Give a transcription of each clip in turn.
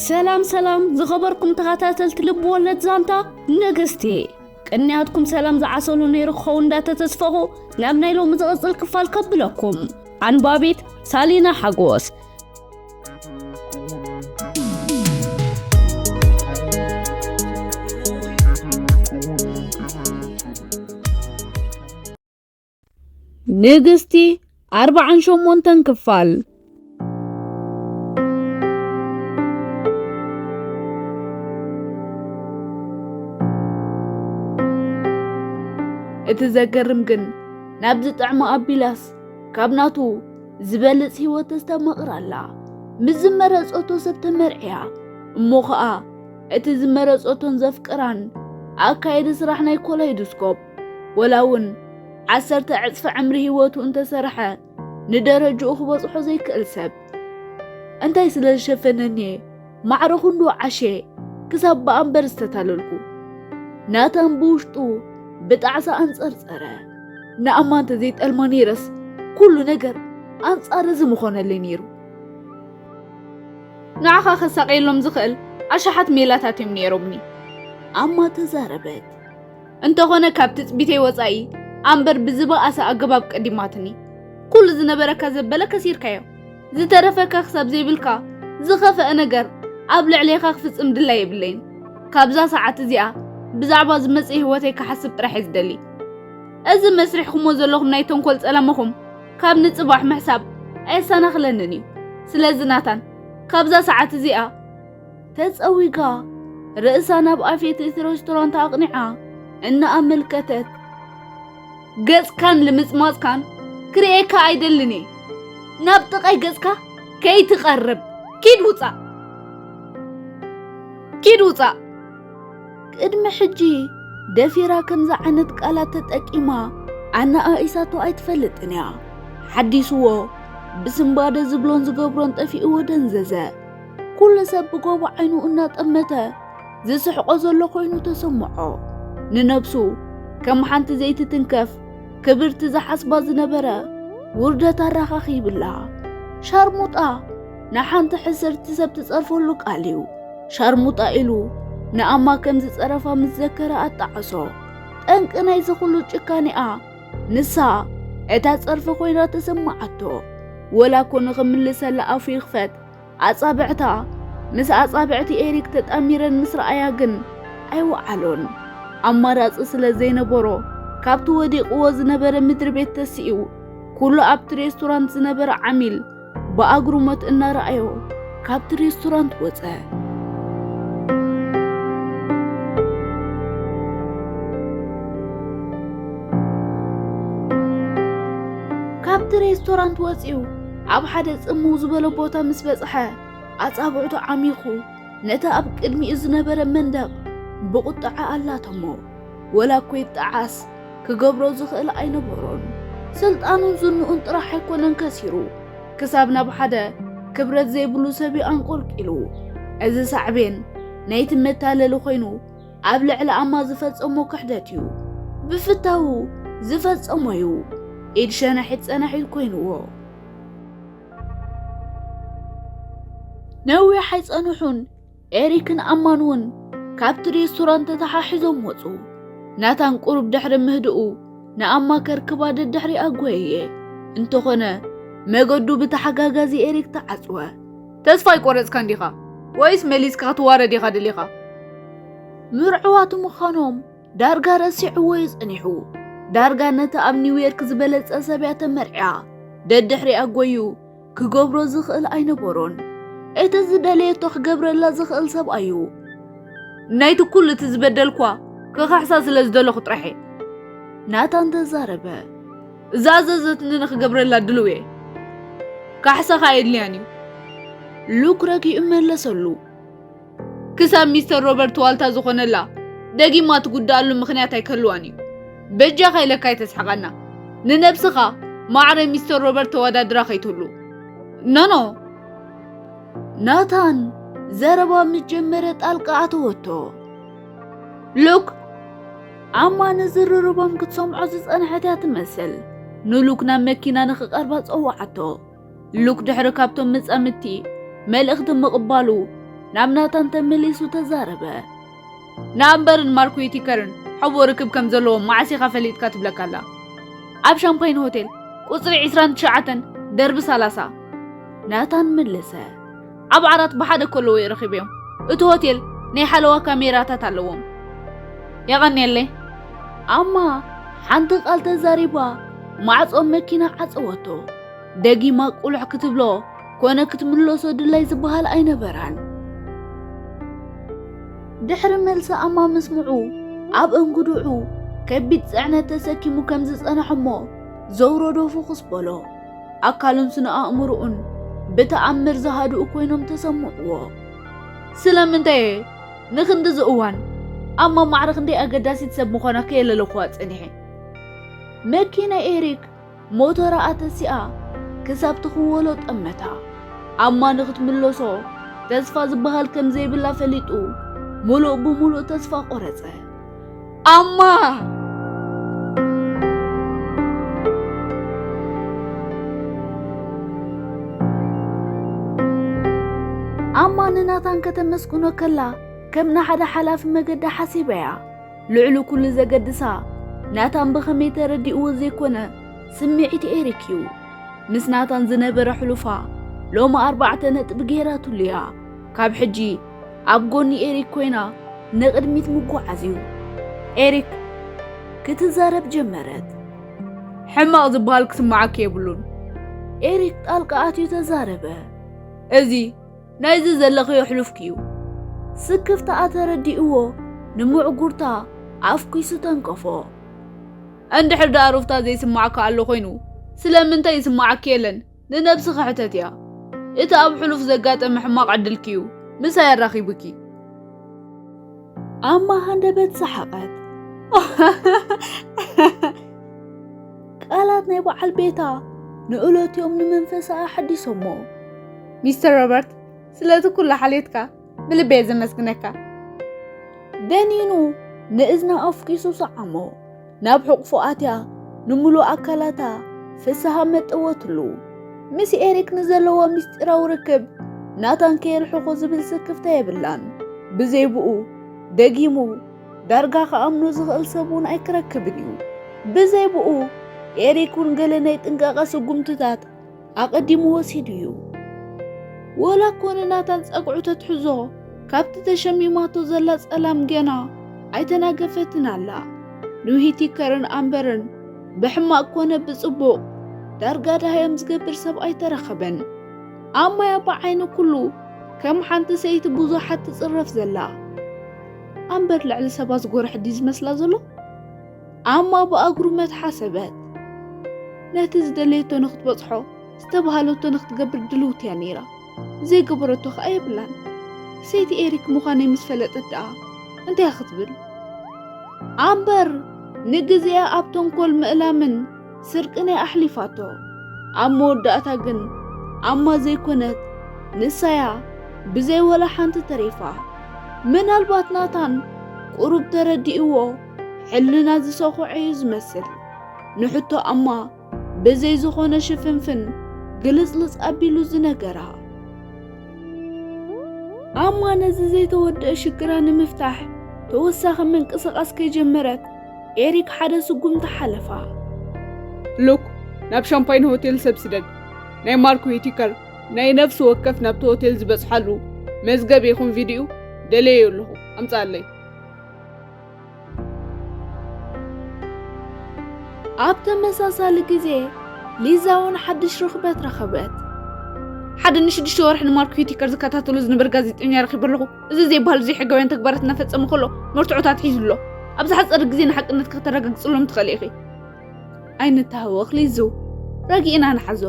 ሰላም ሰላም ዝኸበርኩም ተኸታተልቲ ልብ ወለድ ዛንታ ንግስቲ፣ ቅንያትኩም ሰላም ዝዓሰሉ ነይሩ ክኸውን እንዳተተስፈኹ ናብ ናይ ሎሚ ዝቕጽል ክፋል ከብለኩም። ኣንባቢት ሳሊና ሓጎስ። ንግስቲ ኣርባዓን ሸሞንተን ክፋል። እቲ ዘገርም ግን ናብዚ ጥዕሚ ኣቢላስ ካብ ናቱ ዝበልጽ ህይወት ተስተማቕር ኣላ። ምስ ዝመረጸቶ ሰብ ተመርዕያ እሞ ኸኣ እቲ ዝመረጸቶን ዘፍቅራን ኣካየዲ ስራሕ ናይ ኮላይዶስኮፕ ወላ እውን ዓሰርተ ዕጽፊ ዕምሪ ህይወቱ እንተሰርሐ ንደረጅኡ ክበጽሖ ዘይክእል ሰብ እንታይ ስለ ዝሸፈነኒ እየ ማዕረ ክንዱ ዓሸ ክሳብ ብኣንበር ዝተታለልኩ። ናታን ብውሽጡ ብጣዕሳ ኣንጸርጸረ። ንኣማ እንተ ዘይጠልማ ነይረስ ኩሉ ነገር ኣንጻር እዚ ምኾነለይ ነይሩ። ንዓኻ ከሳቐየሎም ዝኽእል ኣሽሓት ሜላታት እዮም ነይሮምኒ። ኣማ ተዛረበት። እንተኾነ ካብ ትጽቢተይ ወጻኢ ኣንበር ብዝበኣሰ ኣገባብ ቀዲማትኒ። ኩሉ ዝነበረካ ዘበለ ከሲርካዮ። ዝተረፈካ ክሳብ ዘይብልካ ዝኸፈአ ነገር ኣብ ልዕሌኻ ክፍጽም ድላይ የብለይን። ካብዛ ሰዓት እዚኣ ብዛዕባ ዝመጽእ ህይወተይ ክሓስብ ጥራሕ እየ ዝደሊ። እዚ መስሪሕኩሞ ዘለኹም ናይ ተንኮል ጸለመኹም ካብ ንጽባሕ ምሕሳብ ኣየሰናኽለንን እዩ። ስለዚ ናታን፣ ካብዛ ሰዓት እዚኣ ተጸዊጋ ርእሳ ናብ ኣፌት እቲ ሬስቶራንት ኣቕኒዓ እናኣመልከተት፣ ገጽካን ልምጽማጽካን ክርእየካ ኣይደልን እየ። ናብ ጥቓይ ገጽካ ከይትቐርብ። ኪድ ውጻእ! ኪድ ውጻእ! ቅድሚ ሕጂ ደፊራ ከምዚ ዓይነት ቃላት ተጠቂማ ኣነኣኢሳቶ ኣይትፈልጥን እያ። ሓዲስዎ ብስንባደ ዝብሎን ዝገብሮን ጠፊእዎ ደንዘዘ። ኩሉ ሰብ ብጎቦ ዓይኑ እናጠመተ ዝስሕቆ ዘሎ ኮይኑ ተሰምዖ። ንነብሱ ከም ሓንቲ ዘይትትንከፍ ክብርቲ ዝሓስባ ዝነበረ ውርደት ኣራኻኺብላ። ሻርሙጣ ንሓንቲ ሕስርቲ ሰብ ትጸርፈሉ ቃል እዩ። ሻርሙጣ ኢሉ ንኣማ ከም ዝጸረፋ ምስ ዘከረ ኣጣዓሶ። ጠንቂ ናይዚ ኩሉ ጭካኔኣ ንሳ እታ ጸርፊ ኮይና ተሰማዓቶ። ወላ እኮ ንኽምልሰላ ኣፉ ይኽፈት፣ ኣጻብዕታ ምስ ኣጻብዕቲ ኤሪክ ተጣሚረን ምስ ረኣያ ግን ኣይወዓሎን። ኣማራጺ ስለ ዘይነበሮ ካብቲ ወዲቕዎ ዝነበረ ምድሪ ቤት ተሲኡ ኩሉ ኣብቲ ሬስቶራንት ዝነበረ ዓሚል ብኣግርሞት እናረኣዮ ካብቲ ሬስቶራንት ወጸ። ካብቲ ሬስቶራንት ወጺኡ ኣብ ሓደ ጽምው ዝበለ ቦታ ምስ በጽሐ ኣጻብዕቱ ዓሚኹ ነቲ ኣብ ቅድሚኡ ዝነበረ መንደቕ ብቑጥዐ ኣላተሞ። ወላ እኮ ይጠዓስ ክገብሮ ዝኽእል ኣይነበሮን። ስልጣኑን ዝንኡን ጥራሕ ኣይኮነን ከሲሩ፣ ክሳብ ናብ ሓደ ክብረት ዘይብሉ ሰብ እዩ ኣንቆልቂሉ። እዚ ሳዕቤን ናይቲ መታለሊ ኮይኑ ኣብ ልዕሊ ኣማ ዝፈጸሞ ክሕደት እዩ። ብፍታዉ ዝፈጸሞ እዩ። ኢድ ሸናሒት ጸናሒት ኮይንዎ። ነዊሕ ኣይጸንሑን ኤሪክን ኣማን እውን ካብቲ ሬስቶራንት ተተሓሒዞም ወጹ። ናታን ቁሩብ ድሕሪ ምህድኡ ንኣማ ከርክባ ደድሕሪኣ ጐየየ። እንተኾነ መገዱ ብተሓጋጋዚ ኤሪክ ተዓጽወ። ተስፋ ኣይቆረጽካን ዲኻ? ወይስ መሊስካ ክትዋረድ ኢኻ ደሊኻ? ምርዕዋቱ ምዃኖም ዳርጋ ረሲዕዎ እዩ ጸኒሑ። ዳርጋ ነቲ ኣብ ኒውዮርክ ዝበለጸ ሰብ እያ ተመርዕያ። ደድሕሪኣ ጐዩ ክገብሮ ዝኽእል ኣይነበሮን። እቲ ዝደለየቶ ክገብረላ ዝኽእል ሰብኣይ እዩ። ናይቲ ኩሉ እቲ ዝበደልኳ ክኽሕሳ ስለ ዝደለኹ ጥራሕ እየ። ናታን ተዛረበ። ዝኣዘዘትኒ ንኽገብረላ ድሉው እየ። ካሕሳኻ ኣየድልያን እዩ። ሉክ ረጊኡ መለሰሉ። ክሳብ ሚስተር ሮበርት ዋልታ ዝኾነላ ደጊማ ትጉድኣሉ ምኽንያት ኣይክህልዋን እዩ። በጃኻ ኢለካ ኣይተስሕቐና። ንነብስኻ ማዕረ ሚስተር ሮበርት ተወዳድራ ከይትህሉ። ኖኖ። ናታን ዘረባ ምስ ጀመረ ጣልቃ ኣተወቶ። ሉክ፣ ኣማ ንዝርርቦም ክትሰምዖ ዝጸንሐት እያ ትመስል። ንሉክ ናብ መኪና ንኽቐርባ ጸውዓቶ። ሉክ ድሕሪ ካብቶም መጻምድቲ መልእኽቲ ምቕባሉ ናብ ናታን ተመሊሱ ተዛረበ። ንኣምበርን ማርክ ዊቲከርን ሕቡእ ርክብ ከም ዘለዎም መዓስ ኢኻ ፈሊጥካ ትብለካ ኣላ? ኣብ ሻምፓይን ሆቴል ቁጽሪ ዕስራን ትሽዓተን ደርቢ ሰላሳ። ናታን መለሰ። ኣብ ዓራት ብሓደ ከለዉ እየ ረኺበዮም። እቲ ሆቴል ናይ ሓለዋ ካሜራታት ኣለዎም። የቐንየለይ። ኣማ ሓንቲ ቃል ተዛሪባ ማዕጾ መኪና ዓጸወቶ። ደጊማ ቁልሕ ክትብሎ ኮነ ክትምለሶ ድላይ ዝበሃል ኣይነበራን። ድሕሪ መልሲ ኣማ ምስምዑ ኣብ እንጉድዑ ከቢድ ጽዕነት ተሰኪሙ ከም ዝጸንሐ እሞ ዘውረዶ ፍኹስ በሎ። ኣካሉን ስነ ኣእምሮኡን ብተኣምር ዝሃድኡ ኮይኖም ተሰምዕዎ። ስለምንታይ እየ ንኽንድዚ እዋን ኣማ ማዕረ ክንደይ ኣገዳሲት ሰብ ምዃና ከየለለኹዋ ጸኒሐ? መኪና ኤሪክ ሞተራ ኣተሲኣ ክሳብ ትኽወሎ ጠመታ። ኣማ ንኽትምለሶ ተስፋ ዝበሃል ከም ዘይብላ ፈሊጡ፣ ምሉእ ብምሉእ ተስፋ ቆረጸ። ኣማ! ኣማ ንናታን ከተመስግኖ ከላ፣ ከም ንሓደ ሓላፊ መገዲ ሓሲበያ። ልዕሊ ኩሉ ዘገድሳ፣ ናታን ብኸመይ ተረዲእዎ ዘይኮነ፣ ስምዒት ኤሪክ እዩ። ምስ ናታን ዝነበረ ሕሉፋ፣ ሎሚ ኣርባዕተ ነጥቢ ገይራትሉ እያ። ካብ ሕጂ ኣብ ጎኒ ኤሪክ ኮይና ንቕድሚት ምጉዓዝ እዩ። ኤሪክ ክትዛረብ ጀመረት። ሕማቕ ዝበሃል ክስምዓኪ የብሉን። ኤሪክ ጣልቃ ኣትዩ ተዛረበ። እዚ ናይዚ ዘለኽዮ ሕሉፍኪ እዩ። ስክፍታኣ ተረዲእዎ፣ ንምዕጉርታ ኣፍኲሱ ተንከፎ። እንድሕር ደኣ ሩፍታ ዘይስምዓካ ኣሎ ኮይኑ፣ ስለምንታይ ይስምዓኪ የለን? ንነብስኺ ሕተትያ። እቲ ኣብ ሕሉፍ ዘጋጠመ ሕማቕ ዕድልኪ እዩ። ምሳይ ኣራኺቡኪ። ኣማ ሃንደበት ሰሓቐት። ቃላት ናይ በዓል ቤታ ንእለትዮም ንመንፈሳ ኣሐዲሶሞ። ሚስተር ሮበርት፣ ስለቲ ኩሉ ሓልዮትካ ብልቢ እየ ዘመስግነካ። ደኒኑ ንእዝና ኣፍኲሱ ሰዓሞ። ናብ ሕቑፉ ኣትያ ንምሉእ ኣካላታ ፍስሃ መጠወትሉ። ምስ ኤሪክ ንዘለዎ ምስጢራዊ ርክብ ናታን ከየርሕቖ ዝብል ስክፍታ የብላን። ብዘይ ብኡ ደጊሙ ዳርጋ ክኣምኖ ዝኽእል ሰብ እውን ኣይክረክብን እዩ። ብዘይ ብኡ ኤሪክ እውን ገለ ናይ ጥንቃቐ ስጉምትታት ኣቐዲሙ ወሲዱ እዩ። ወላ እኮ ንናታን ጸግዑ ተትሕዞ፣ ካብቲ ተሸሚማቶ ዘላ ጸላም ገና ኣይተናገፈትን ኣላ። ንውሂቲ ከርን ኣምበርን ብሕማቕ ኮነ ብጽቡቕ ዳርጋ ዳህዮም ዝገብር ሰብ ኣይተረኸበን። ኣማያ ብዓይኒ ኩሉ ከም ሓንቲ ሰይቲ ብዙሓት ትጽረፍ ዘላ። ኣምበር ልዕሊ ሰባት ዝጎርሕ ድዩ ዝመስላ ዘሎ? ኣማ ብኣግሩመት ሓሰበት። ነቲ ዝደለየቶ ንኽትበጽሖ፣ ዝተባህለቶ ንኽትገብር ድልውቲ እያ ነይራ። ዘይገበረቶ ኸኣ የብላን። ሰይቲ ኤሪክ ምዃነይ ምስ ፈለጠት ደኣ እንታይ ክትብል? ኣምበር ንግዜኣ ኣብ ተንኮል ምእላምን ስርቅን እያ ኣሕሊፋቶ። ኣብ መወዳእታ ግን ኣማ ዘይኮነት ንሳያ ብዘይ ወላ ሓንቲ ተሪፋ። ምናልባት ናታን ቁሩብ ተረዲእዎ ሕልና ዝሰኹዐ እዩ ዝመስል። ንሕቶ ኣማ ብዘይ ዝኾነ ሽፍንፍን ግልጽልጽ ኣቢሉ ዝነገራ። ኣማ ነዚ ዘይተወደአ ሽግራ ንምፍታሕ ተወሳኺ ምንቅስቓስ ከይጀመረት ኤሪክ ሓደ ስጉምቲ ሓለፋ። ሉክ፣ ናብ ሻምፓይን ሆቴል ሰብ ስደድ። ናይ ማርክ ዊቲከር ናይ ነፍሲ ወከፍ ናብቲ ሆቴል ዝበጽሓሉ መዝገብ ይኹን ቪድዩ ደለየ ኣለኹ፣ ኣምጻለይ። ኣብ ተመሳሳሊ ግዜ ሊዛ እውን ሓድሽ ርኽበት ረኸበት። ሓደ ንሽዱሽተ ወርሒ ንማርክ ዊቲከር ዝከታተሎ ዝነበረ ጋዜጠኛ ረኺበ ኣለኹ። እዚ ዘይበሃል ዘይሕጋውያን ተግባራት እናፈጸመ ከሎ መርትዖታት ሒዙ ኣሎ። ኣብ ዝሓጸረ ግዜ ንሓቅነት ከተረጋግጽሎም ትኽእሊ ኢኺ። ኣይንተሃወኽ ሊዙ፣ ረጊእና ንሓዞ።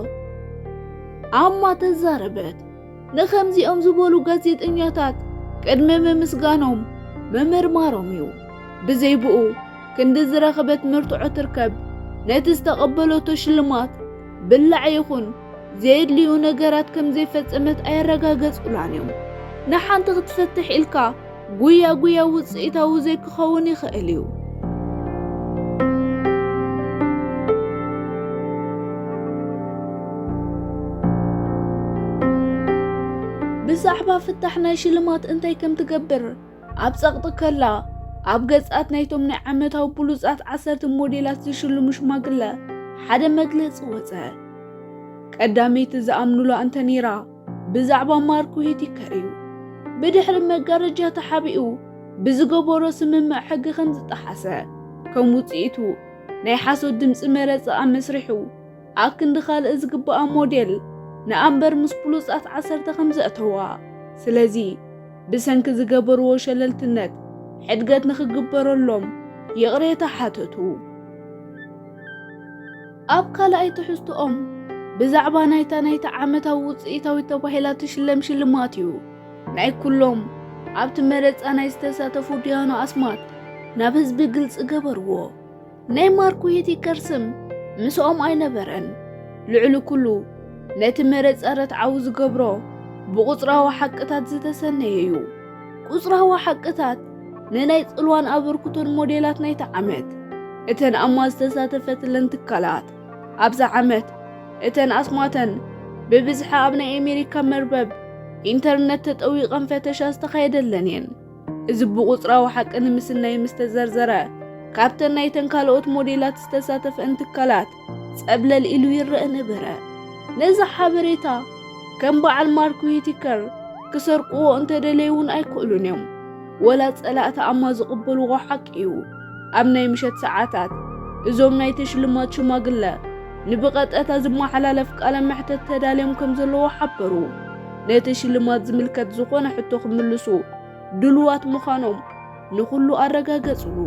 ኣማ ተዛረበት። ንኸምዚኦም ዝበሉ ጋዜጠኛታት ቅድሚ ምምስጋኖም ምምርማሮም እዩ። ብዘይ ብኡ ክንዲ ዝረኸበት መርትዖ ትርከብ፣ ነቲ ዝተቐበለቶ ሽልማት ብላዕ ይኹን ዘየድልዩ ነገራት ከም ዘይፈጸመት ኣየረጋገጹላን እዮም። ንሓንቲ ክትፈትሕ ኢልካ ጉያ ጉያ ውጽኢታዊ ዘይክኸውን ይኽእል እዩ። ብ ብዛዕባ ፍታሕ ናይ ሽልማት እንታይ ከም ትገብር ኣብ ጸቕጢ ከላ፣ ኣብ ገጻት ናይቶም ናይ ዓመታዊ ብሉጻት ዓሰርተ ሞዴላት ዝሽልሙ ሽማግለ ሓደ መግለጺ ወጸ። ቀዳመይቲ ዝኣምኑላ እንተ ነይራ፣ ብዛዕባ ማርክ ዊቲከር እዩ። ብድሕሪ መጋረጃ ተሓቢኡ ብዝገበሮ ስምምዕ ሕጊ ከም ዝጠሓሰ፣ ከም ውጽኢቱ ናይ ሓሶት ድምጺ መረጻ ኣመስሪሑ፣ ኣክንዲ ካልእ ዝግባኣ ሞዴል ንኣምበር ምስ ብሉጻት ዓሰርተ ከም ዘእተዋ። ስለዚ ብሰንኪ ዝገበርዎ ሸለልትነት ሕድገት ንኽግበረሎም ይቕሬታ ሓተቱ። ኣብ ካልኣይ ትሕዝቶኦም ብዛዕባ ናይታ ናይቲ ዓመታዊ ውጽኢታዊ ተባሂላ ትሽለም ሽልማት እዩ። ናይ ኩሎም ኣብቲ መረጻ ናይ ዝተሳተፉ ዲያኖ ኣስማት ናብ ህዝቢ ግልጺ ገበርዎ። ናይ ማርክ ዊቲከር ስም ምስኦም ኣይነበረን። ልዕሊ ኩሉ ነቲ መረጻ ርትዓዊ ዝገብሮ ብቁጽራዊ ሓቅታት ዝተሰነየ እዩ። ቁጽራዊ ሓቅታት ንናይ ጽልዋን ኣበርክቶን ሞዴላት ናይቲ ዓመት፣ እተን ኣማ ዝተሳተፈትለን ትካላት፣ ኣብዚ ዓመት እተን ኣስማተን ብብዝሒ ኣብ ናይ ኣሜሪካ መርበብ ኢንተርነት ተጠዊቐን ፈተሻ ዝተኻየደለን እየን። እዚ ብቁጽራዊ ሓቂ ንምስናይ ምስ ተዘርዘረ፣ ካብተን ናይተን ካልኦት ሞዴላት ዝተሳተፈን ትካላት ጸብለል ኢሉ ይረአ ነበረ። ነዚ ሓበሬታ ከም በዓል ማርክ ዊቲከር ክሰርቅዎ እንተደለዩ እውን ኣይክእሉን እዮም። ወላ ጸላእቲ ኣማ ዝቕበልዎ ሓቂ እዩ። ኣብ ናይ ምሸት ሰዓታት እዞም ናይ ተሽልማት ሽማግለ ንብቐጠታ ዝመሓላለፍ ቃለ መሕተት ተዳልዮም ከም ዘለዉ ሓበሩ። ነቲ ሽልማት ዝምልከት ዝኾነ ሕቶ ክምልሱ ድሉዋት ምዃኖም ንኹሉ ኣረጋገጹሉ።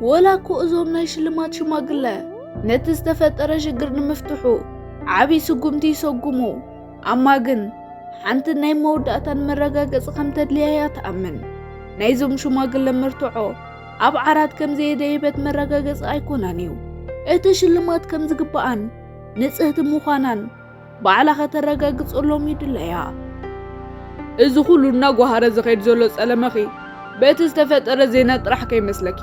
ወላ እኮ እዞም ናይ ሽልማት ሽማግለ ነቲ ዝተፈጠረ ሽግር ንምፍትሑ ዓቢ ስጉምቲ ይሰጉሙ፣ ኣማ ግን ሓንቲ ናይ መወዳእታን መረጋገጺ ከም ተድልያ እያ ትኣምን። ናይዞም ሽማግለ መርትዖ ኣብ ዓራት ከም ዘየደየበት መረጋገጺ ኣይኮናን እዩ። እቲ ሽልማት ከም ዝግባኣን ንጽህቲ ምዃናን ባዕላ ከተረጋግጸሎም ይድለያ። እዚ ኩሉ እናጓሃረ ዝኸይድ ዘሎ ጸለመኺ በቲ ዝተፈጠረ ዜና ጥራሕ ከይመስለኪ።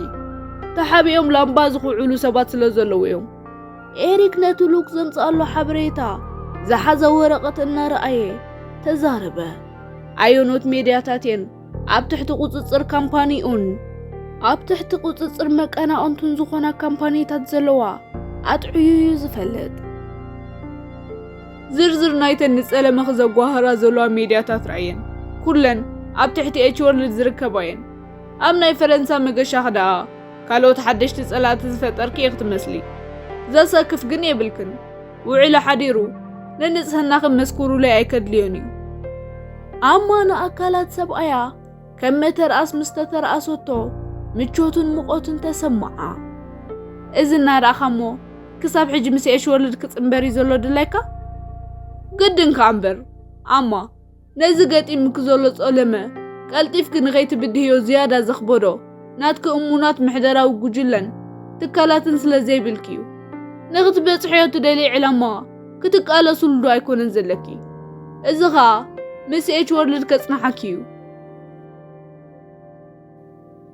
ተሓቢኦም ላምባ ዝኹዕሉ ሰባት ስለ ዘለዉ እዮም። ኤሪክ ነቲ ሉክ ዘምጽኣሉ ሓበሬታ ዝሓዘ ወረቐት እናረኣየ ተዛረበ። ኣየኖት ሜድያታት እየን ኣብ ትሕቲ ቁጽጽር ካምፓኒኡን ኣብ ትሕቲ ቁጽጽር መቀናቕንቱን ዝኾና ካምፓኒታት ዘለዋ ኣጥዕዩ እዩ ዝፈልጥ። ዝርዝር ናይተን ንጸለመኺ ዘጓህራ ዘለዋ ሜድያታት ርኣየን። ኩለን ኣብ ትሕቲ ኤች ወርልድ ዝርከባ እየን። ኣብ ናይ ፈረንሳ መገሻኺ ደኣ ካልኦት ሓደሽቲ ጸላእቲ ዝፈጠርኪ ኢኺ ትመስሊ። ዘሰክፍ ግን የብልክን። ውዒሉ ሓዲሩ ንንጽህናኺ መስክሩለይ ኣይከድልዮን እዩ። ኣማ ንኣካላት ሰብኣያ ከም መተርኣስ ምስ ተተርኣሰቶ ምቾትን ሙቐትን ተሰምዓ። እዚ እናረኣኻ እሞ ክሳብ ሕጂ ምስ ኤሽ ወርልድ ክጽንበር እዩ ዘሎ ድላይካ? ግድን ከኣ እምበር ኣማ ነዚ ገጢሙኪ ዘሎ ጸለመ ቀልጢፍኪ ንኸይትብድህዮ ዝያዳ ዘኽበዶ ናትኪ እሙናት ምሕደራዊ ጉጅለን ትካላትን ስለ ዘይብልኪ እዩ። ንኽትበጽሕዮ ትደልዪ ዕላማ ክትቃለሱሉ ዶ ኣይኮነን ዘለኪ? እዚ ኸኣ ምስ ኤች ወርልድ ከጽንሓኪ እዩ።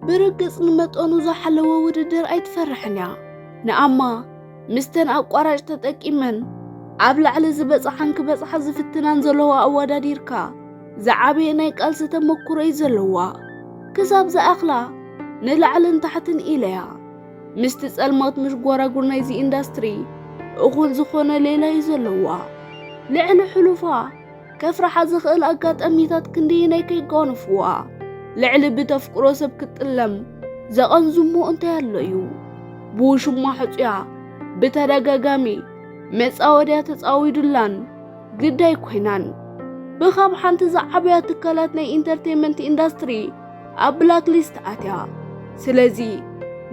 ብርግጽ ንመጠኑ ዝሓለወ ውድድር ኣይትፈርሕን እያ። ንኣማ ምስተን ኣቋራጭ ተጠቂመን ኣብ ላዕሊ ዝበጽሓን ክበጽሓ ዝፍትናን ዘለዋ ኣወዳዲርካ ዝዓበየ ናይ ቃልሲ ተመኩሮ እዩ ዘለዋ። ክሳብ ዝኣኽላ ንላዕልን ታሕትን ኢለያ። ምስቲ ጸልማት ምሽጎራጉር ናይዚ ኢንዳስትሪ እኹል ዝኾነ ሌላ እዩ ዘለዋ። ልዕሊ ሕሉፋ ከፍርሓ ዝኽእል ኣጋጣሚታት ክንደየናይ ከይጓንፍዋ። ልዕሊ ብተፍቅሮ ሰብ ክትጥለም ዘቐንዝሞ እንታይ ኣሎ እዩ? ብውሽማ ሕጹያ ብተደጋጋሚ መጻወድያ ተጻዊዱላን ግዳይ ኮይናን። ብኻብ ሓንቲ ዝዓበያ ትካላት ናይ ኢንተርቴይመንት ኢንዳስትሪ ኣብ ብላክ ሊስት ኣትያ። ስለዚ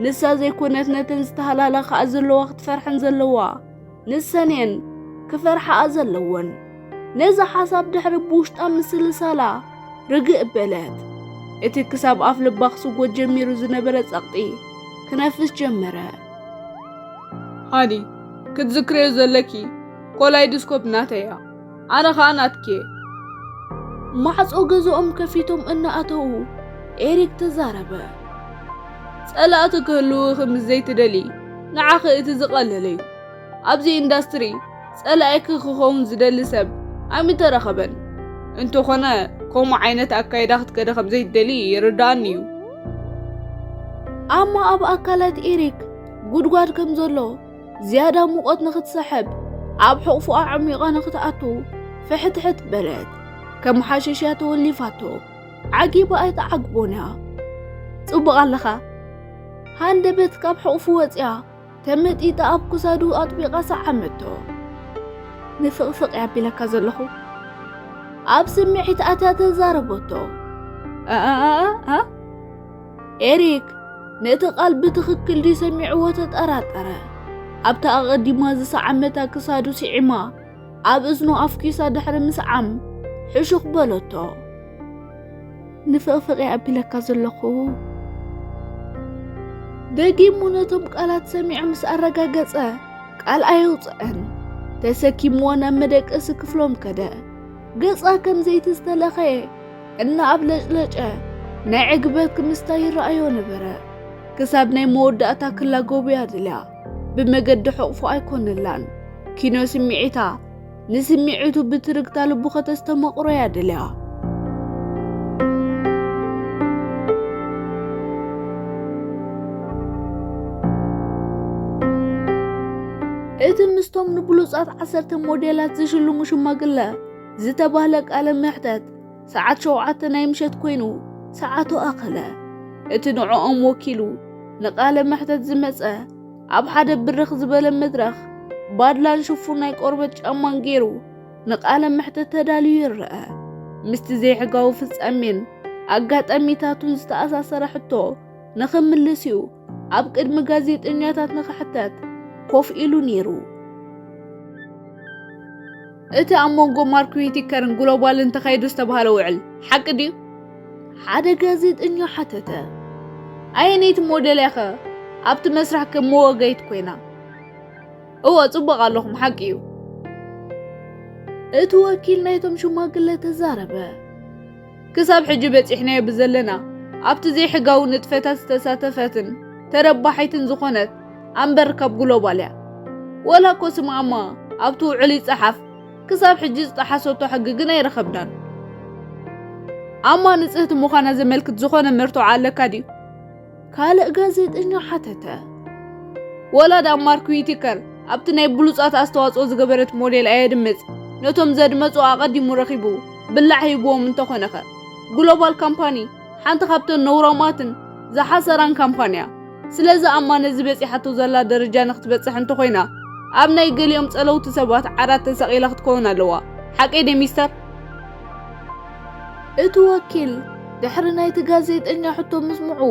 ንሳ ዘይኮነት ነተን ዝተሃላላ ከኣ ዘለዋ ክትፈርሐን ዘለዋ ንሰን እየን ክፈርሓኣ ዘለወን። ነዚ ሓሳብ ድሕሪ ብውሽጣ ምስልሳላ ርግእ በለት። እቲ ክሳብ ኣፍ ልባ ክስጎ ጀሚሩ ዝነበረ ጸቕጢ ክነፍስ ጀመረ። ሃኒ፣ ክትዝክርዮ ዘለኪ ኮላይድስኮፕ ናተይ እያ፣ ኣነ ኸኣ ናትኪ እየ። ማዕጾ ገዝኦም ከፊቶም እናኣተዉ ኤሪክ ተዛረበ። ጸላእቲ ክህልዉኺ ምስ ዘይትደሊ ንዓኺ እቲ ዝቐለለ እዩ። ኣብዚ ኢንዳስትሪ ጸላኢኪ ክኸውን ዝደሊ ሰብ ኣይምተረኸበን። እንተኾነ፣ ከምኡ ዓይነት ኣካይዳ ክትከደ ከም ዘይትደሊ ይርድኣኒ እዩ። ኣማ ኣብ ኣካላት ኤሪክ ጉድጓድ ከም ዘሎ ዝያዳ ሙቐት ንኽትሰሕብ፣ ኣብ ሕቑፉ ኣዕሚቓ ንኽትኣቱ ፍሕትሕት በለት። ከም ሓሸሽያ ተወሊፋቶ። ዓጊባ ኣይትዓግቦን እያ። ጽቡቕ ኣለኻ። ሃንደበት ካብ ሕቑፉ ወጺኣ፣ ተመጢጣ ኣብ ክሳዱ ኣጥቢቓ ሰዓመቶ። "ንፍቕፍቕ እየ ኣቢለካ ዘለኹ?" ኣብ ስምዒት ኣትያ ተዛረበቶ። "ኣ፣ ኣ፣ ኣ፣ ኣ?" ኤሪክ ነቲ ቃል ብትኽክል ድዩ ሰሚዕዎ ተጠራጠረ። ኣብታ ኣቐዲማ ዝሰዓመታ ክሳዱ ስዒማ፣ ኣብ እዝኑ ኣፍኪሳ ድሕሪ ምስዓም፣ ሕሹኽ በለቶ። "ንፍቕፍቕ እየ ኣቢለካ ዘለኹ?" ደጊሙ ነቶም ቃላት ሰሚዑ ምስ ኣረጋገጸ፣ ቃል ኣየውጽአን። ተሰኪምዎ ናብ መደቀሲ ክፍሎም ከደ። ገጻ ከም ዘይቲ ዝተለኸየ እናኣብለጭለጨ ናይ ዕግበት ክምስታ ይረኣዮ ነበረ። ክሳብ ናይ መወዳእታ ክላጎብያ ድልያ። ብመገዲ ሕቑፉ ኣይኮነላን። ኪኖ ስምዒታ ንስምዒቱ ብትርግታ ልቡ ከተስተመቕሮ እያ ደልያ። እቲ ምስቶም ንብሉጻት ዓሰርተ ሞዴላት ዝሽልሙ ሽማግለ ዝተባህለ ቃለ መሕተት ሰዓት ሸውዓተ ናይ ምሸት ኮይኑ ሰዓቱ ኣኸለ። እቲ ንዕኦም ወኪሉ ንቃለ መሕተት ዝመጸ፣ ኣብ ሓደ ብርኽ ዝበለ መድረኽ ባድላን ሽፉን ናይ ቆርበት ጫማን ገይሩ ንቃለ መሕተት ተዳልዩ ይረአ። ምስቲ ዘይሕጋዊ ፍጻሜን ኣጋጣሚታቱን ዝተኣሳሰረ ሕቶ ንኽምልስ እዩ ኣብ ቅድሚ ጋዜጠኛታት ንኽሕተት ኮፍ ኢሉ ነይሩ። "እቲ ኣብ መንጎ ማርክ ዊቲከርን ግሎባልን ተኻይዱ ዝተባህለ ውዕል ሓቂ ድዩ?" ሓደ ጋዜጠኛ ሓተተ። "ኣየነይቲ ሞዴል እያ ኸ ኣብቲ መስርሕ ከም መወገይት ኮይና?" "እወ፣ ጽቡቕ ኣለኹም፣ ሓቂ እዩ።" እቲ ወኪል ናይቶም ሽማግለ ተዛረበ። "ክሳብ ሕጂ በጺሕናዮ ብዘለና፣ ኣብቲ ዘይሕጋዊ ንጥፈታት ዝተሳተፈትን ተረባሒትን ዝኾነት ኣምበር ካብ ግሎባል እያ። ወላ እኮ ስማ ኣማ ኣብቲ ውዕል ይጸሓፍ፣ ክሳብ ሕጂ ዝጠሓሰቶ ሕጊ ግን ኣይረኸብናን። ኣማ ንጽህቲ ምዃና ዘመልክት ዝኾነ መርትዖ ኣለካ ድዩ?" ካልእ ጋዜጠኛ ሓተተ። "ወላ ዳ ማርክ ዊቲከር ኣብቲ ናይ ብሉጻት ኣስተዋጽኦ ዝገበረት ሞዴል ኣየድምጽ፣ ነቶም ዘድመጹ ኣቐዲሙ ረኺቡ ብላዕ ሂብዎም እንተኾነኸ? ግሎባል ካምፓኒ ሓንቲ ካብተን ነውራማትን ዝሓሰራን ካምፓንያ። ስለዚ ኣማ ነዚ በጺሓቶ ዘላ ደረጃ ንክትበጽሕ እንተኾይና፣ ኣብ ናይ ገሊኦም ጸለውቲ ሰባት ዓራት ተሰቒላ ክትከውን ኣለዋ። ሓቀይ ደይ ሚስተር?" እቲ ወኪል ድሕሪ ናይቲ ጋዜጠኛ ሕቶ ምስምዑ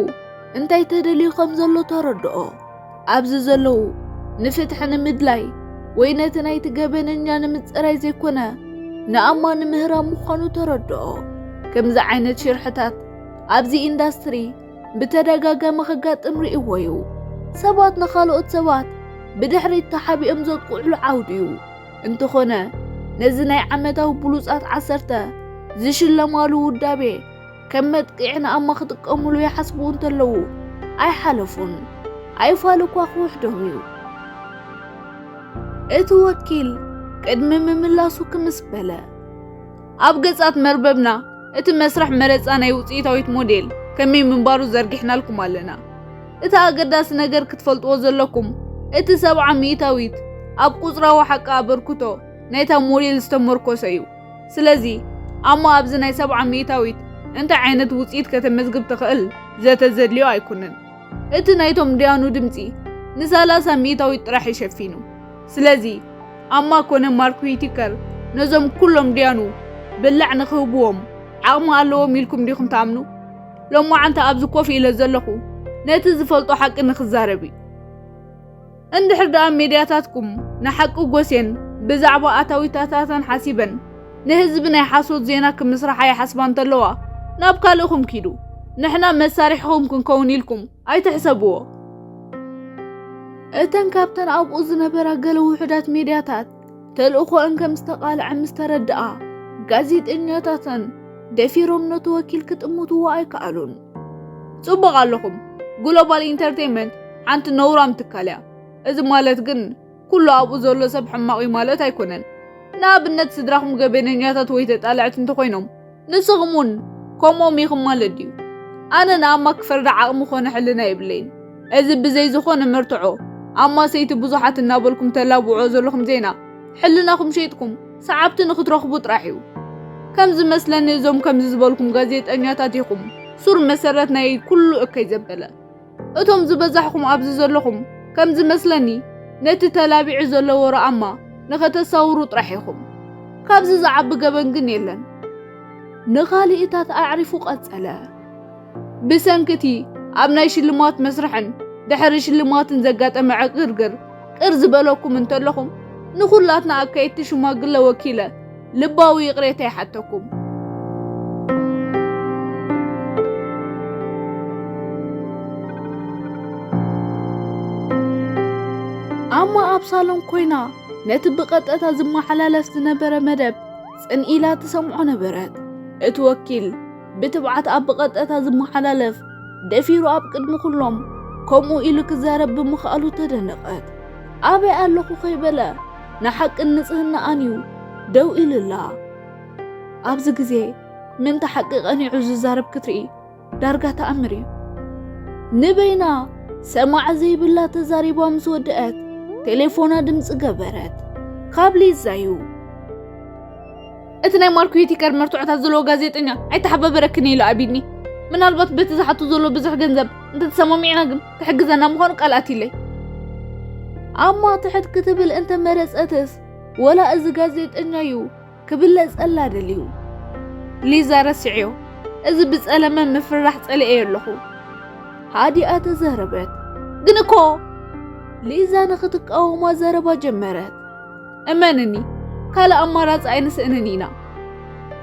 እንታይ ተደልዩ ከም ዘሎ ተረድኦ። ኣብዚ ዘለዉ ንፍትሒ ንምድላይ ወይ ነቲ ናይቲ ገበነኛ ንምጽራይ ዘይኮነ ንኣማ ንምህራም ምዃኑ ተረድኦ። ከምዚ ዓይነት ሽርሕታት ኣብዚ ኢንዳስትሪ ብተደጋጋሚ ከጋጥም ርእይዎ እዩ። ሰባት ንኻልኦት ሰባት ብድሕሪት ተሓቢኦም ዘጥቅዕሉ ዓውዲ እዩ። እንተኾነ ነዚ ናይ ዓመታዊ ብሉጻት ዓሰርተ ዝሽለማሉ ውዳቤ ከም መጥቅዒ ንኣማ ክጥቀሙሉ ይሓስቡ እንተለዉ ኣይሓለፉን። ኣይፋል እኳ ክውሕዶም እዩ። እቲ ወኪል ቅድሚ ምምላሱ ክምስ በለ። ኣብ ገጻት መርበብና እቲ መስርሕ መረጻ ናይ ውጽኢታዊት ሞዴል ከመይ ምንባሩ ዘርጊሕናልኩም ኣለና። እቲ ኣገዳሲ ነገር ክትፈልጥዎ ዘለኩም፣ እቲ ሰብዓ ሚእታዊት ኣብ ቁጽራዊ ሓቂ ኣበርክቶ ናይታ ሞዴል ዝተመርኮሰ እዩ። ስለዚ፣ ኣማ ኣብዚ ናይ ሰብዓ ሚእታዊት እንታይ ዓይነት ውጽኢት ከተመዝግብ ትኽእል ዘተ ዘድልዮ ኣይኩንን። እቲ ናይቶም ድያኑ ድምጺ ንሰላሳ ሚእታዊት ጥራሕ እዩ ሸፊኑ። ስለዚ፣ ኣማ ኮነ ማርክ ዊቲከር ነዞም ኩሎም ድያኑ ብላዕ ንኽህብዎም ዓቕሚ ኣለዎም ኢልኩም ዲኹም ትኣምኑ? ሎማዓንቲ ኣብዚ ኮፍ ኢለ ዘለኹ ነቲ ዝፈልጦ ሓቂ ንኽዛረብ እዩ። እንድሕር ደኣ ሜድያታትኩም ንሓቂ ጎስየን ብዛዕባ ኣታዊታታተን ሓሲበን ንህዝቢ ናይ ሓሶት ዜና ክምስርሓ ይሓስባ እንተለዋ፣ ናብ ካልእኹም ኪዱ። ንሕና መሳርሒኹም ክንከውን ኢልኩም ኣይትሕሰብዎ። እተን ካብተን ኣብኡ ዝነበራ ገለ ውሑዳት ሜድያታት ተልእኾአን ከም ዝተቓልዐ ምስ ተረድኣ፣ ጋዜጠኛታተን ደፊሮም ነቲ ወኪል ክጥምትዎ ኣይከኣሉን። ጽቡቕ ኣለኹም። ግሎባል ኢንተርቴይንመንት ሓንቲ ነውራም ትካል እያ። እዚ ማለት ግን ኩሉ ኣብኡ ዘሎ ሰብ ሕማቕ እዩ ማለት ኣይኮነን። ንኣብነት ስድራኹም ገበነኛታት ወይ ተጣላዕቲ እንተኾይኖም ንስኹም እውን ከምኦም ኢኹም ማለት ድዩ? ኣነ ንኣማ ክፈርዳ ዓቕሚ ኮነ ሕልና የብለይን። እዚ ብዘይ ዝኾነ መርትዖ ኣማ ሰይቲ ብዙሓት እናበልኩም ተላብዖ ዘለኹም ዜና ሕልናኹም ሸይጥኩም ሰዓብቲ ንኽትረኽቡ ጥራሕ እዩ። ከም ዝመስለኒ እዞም ከምዚ ዝበልኩም ጋዜጠኛታት ኢኹም ሱር መሰረት ናይ ኩሉ እከይ ዘበለ። እቶም ዝበዛሕኹም ኣብዚ ዘለኹም ከም ዝመስለኒ ነቲ ተላቢዑ ዘሎ ወረ ኣማ ንኸተሳውሩ ጥራሕ ኢኹም። ካብዚ ዝዓቢ ገበን ግን የለን። ንኻልኢታት ኣዕሪፉ ቀጸለ። ብሰንክቲ ኣብ ናይ ሽልማት መስርሕን ድሕሪ ሽልማትን ዘጋጠመ ዕግርግር ቅር ዝበለኩም እንተለኹም ንኹላትና ኣካየድቲ ሽማግለ ወኪለ ልባዊ ይቕሬታ ይሓተኩም። ኣማ ኣብ ሳሎን ኮይና ነቲ ብቐጥታ ዝመሓላለፍ ዝነበረ መደብ ጽን ኢላ ትሰምዖ ነበረት። እቲ ወኪል ብትብዓት ኣብ ብቐጥታ ዝመሓላለፍ ደፊሩ ኣብ ቅድሚ ኩሎም ከምኡ ኢሉ ክዛረብ ብምኽኣሉ ተደነቐት። ኣበይ ኣለኹ ከይበለ ንሓቅን ንጽህናኣን እዩ ደው ኢሉላ። ኣብዚ ግዜ ምእንቲ ሓቂ ቀኒዑ ዝዛረብ ክትርኢ ዳርጋ ተኣምር እዩ። ንበይና ሰማዕ ዘይብላ ተዛሪባ ምስ ወደአት ቴሌፎና ድምፂ ገበረት። ካብ ሊዛ እዩ። እቲ ናይ ማርክ ዊቲከር መርትዖታት ዘለዎ ጋዜጠኛ ኣይተሓባበረክን ኢሉ ኣቢድኒ። ምናልባት በቲ ዝሓቱ ዘሎ ብዙሕ ገንዘብ እንተተሰማሚዕና ግን ክሕግዘና ምዃኑ ቃል ኣትይለይ። ኣማ ትሕት ክትብል እንተመረጸትስ ወላ እዚ ጋዜጠኛ እዩ ክብለጸላ ደልዩ። ሊዛ ረስዕዮ። እዚ ብጸለመ ምፍርራሕ ጸሊኤዮ ኣለኹ። ሃዲኣ ተዛረበት። ግን እኮ ሊዛ ንኽትቃወማ ዘረባ ጀመረት። እመንኒ ካልእ ኣማራጺ ኣይንስእንን ኢና።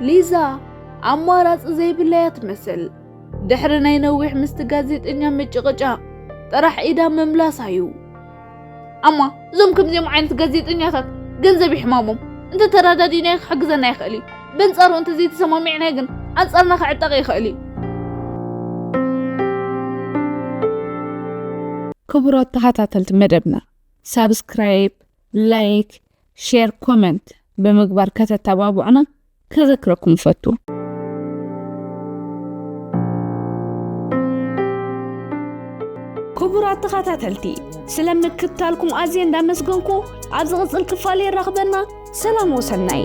ሊዛ ኣማራጺ ዘይብላያ ትመስል። ድሕሪ ናይ ነዊሕ ምስቲ ጋዜጠኛ ምጭቕጫቕ ጥራሕ ኢዳ ምምላሳ እዩ። ኣማ እዞም ከምዚኦም ዓይነት ጋዜጠኛታት ገንዘብ ይሕማሞም። እንተተረዳዲእናዮ ክሕግዘና ይኽእል እዩ። በንጻሩ እንተዘይተሰማሚዕናዮ ግን ኣንጻርና ክዕጠቕ ይኽእል እዩ። ክቡራት ተኸታተልቲ መደብና ሳብስክራይብ፣ ላይክ፣ ሼር፣ ኮመንት ብምግባር ከተተባብዑና ከዘክረኩም እፈቱ። ክቡራት ተኸታተልቲ ስለ ምክትታልኩም ኣዝየ እንዳመስገንኩ ኣብ ዝቕጽል ክፋል የራኽበና። ሰላም ወሰናይ።